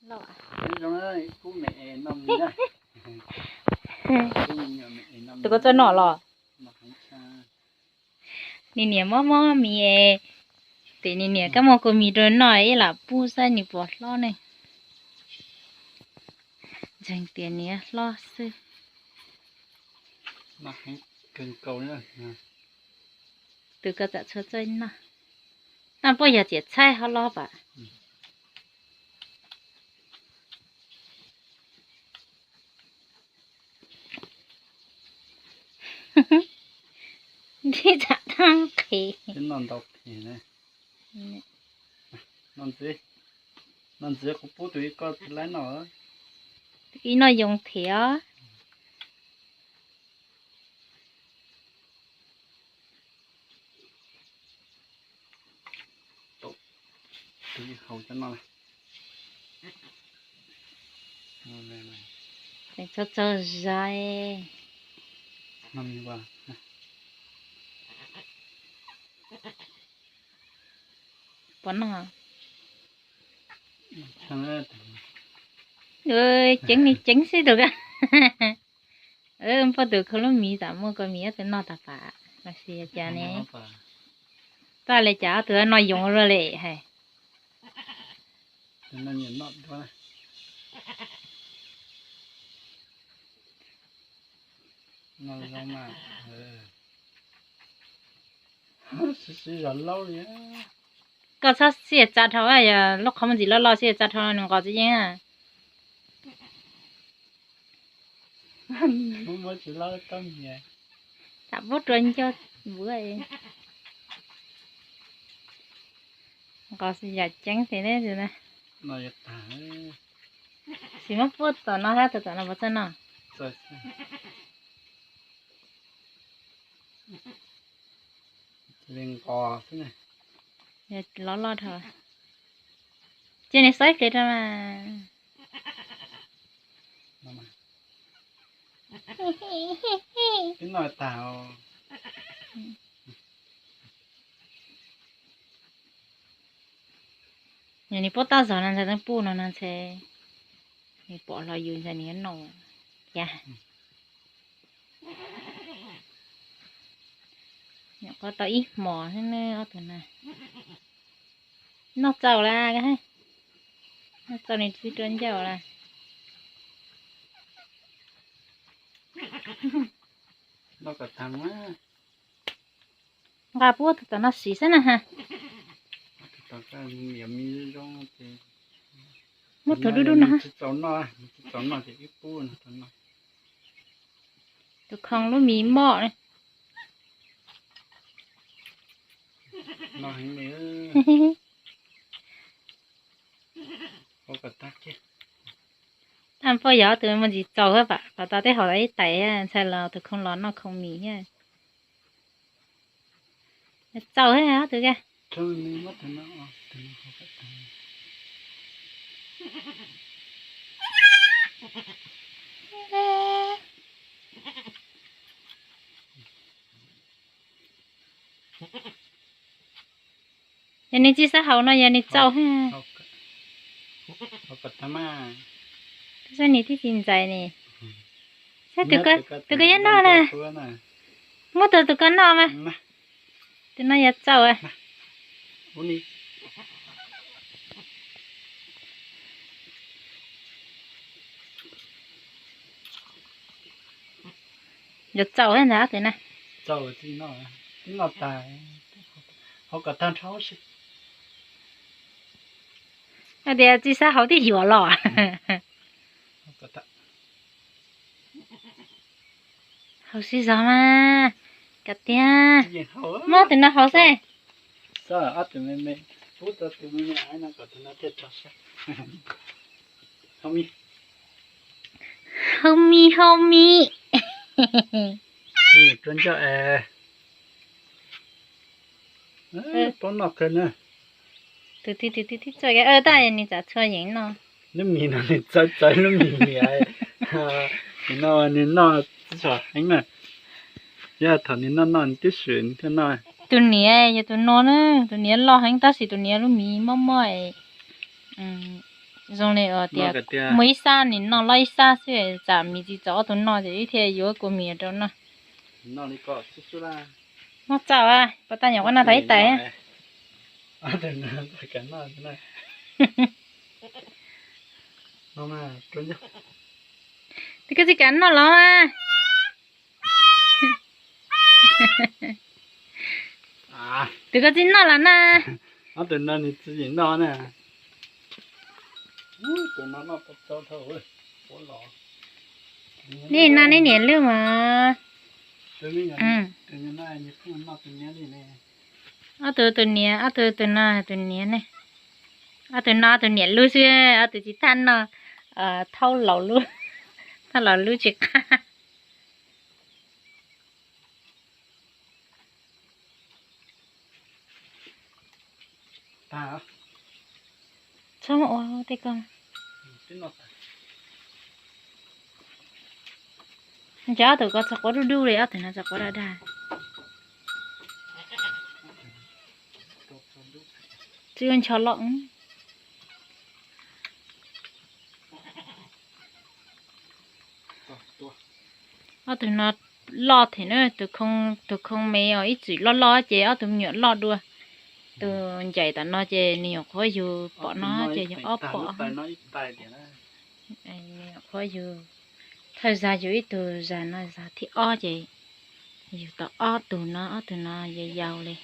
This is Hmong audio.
Tus koj txawj noj los? Nim niam mob mob mis es, tes nim niam kab mob kua mis rau noj ib lam pub saib nws puas hlob ne. Ntseeg tias nws hlob xwb. Tus koj txawj txhua txawj noj. Noj puab yog tias tshaib hlob hlob pam. Nrib tsam thab qhev. Noj ntxiv, noj ntxiv kuv pub tus ib koj tsis laib noj. Ib noj yoo them os. Tus ib haus coj noj. Txaus txaus zais. Pom noj. Ceev li ceev xwb tus koj. Puab tus kho lub mis tam muaj kua mis ob tug noj tag pam los sis cas ne. Tab li cas ob tug noj yoov luaj li hais. Koj txhob xiam tsa dhau, yog lub qhov muag ntxim loj loj xiam tsa dhau nws nqos tsis yeej. Tam pub rua ncauj npuav. Nqos yam ceev tiag ne. Tsis muab puab tom no thiab, tus tom no puas txawj noj? Loj loj dhau. Cia nws xaib pliag rau mas. Yog nws puab tab zog no ntxhais, puj no no ntxhais, nws pom hlo yus ntxhais nws yuav noj thiab. Nyuam qhuav tau ib hmos xwb ne ob tug na. Noj txaus lawm, noj txaus nws tsis rua ncauj lawm. Nqa puab tus tom no siv xwb na ha. Muab tus dub dub no. Tus khoo lub mis mob. Tab puab yog tus muaj ntsis txaus, kom tau tej haus tau ib tais, ntxhais los tus khoo los noj khoo mis thiab. Txaus thiab tus ka. Yog nws tsis xav haus no yog nws txaus. Saib nws twb tsis ntxais ne. Saib tus ko yuav noj na. Muab tus, tus ko noj mas. Tus no yuav txaus. Yuav txaus ntag tus na. Hais tias tsis xav haus twb yuam los. Haus siv zog mas, kom tiag. Muab tus no haus xwb. Haus mis, haus mis. Tus twg twb txawj, tab nws txav txhua yeem no. Lub mis no nws txawv txawv lub mis niam. Nim no nws noj txog heev na. Yog thaum nws noj noj nws twb swm nws thiaj noj. Tus niam yog tus no na, tus niam loj heev tab sis tus niam lub mis mob mob. Zoo li tias muaj ib sab nim no loj ib sab xwb, tsam mis tsis txaus ob tug no ces wb thiaj yuav kua mis rau noj. Noj txaus, pov tag nyuam qhuav noj tau ib tais. Tus koj tsis kam noj los? Tus koj tsis noj los na? Nej noj nej niam lub mas. Ob tug tus niam, ob tug tus no tus niam ne. Ob tug no tus niam lub xwb, ob tug tsis thaj noj, thauj laus lub, thauj laus lub tsis qab. Txhob ua tej ko. Ntshe ob tug ko txog quav dub dub li, ob tug no txog quav daj daj. Tsis ua ncho loj. Ob tug no loj thiab na, tus khoo me os ib txwm loj loj ces ob tug me nyuam loj dua. Tus ncaim tom no ces nws nyuam qhuav yug pom no ces yog ob pom. Nws nyuam qhuav yug, thawj zag yug ib tug, zag no zag thib ob ces yug tau ob tug no, ob tug no yau yau li.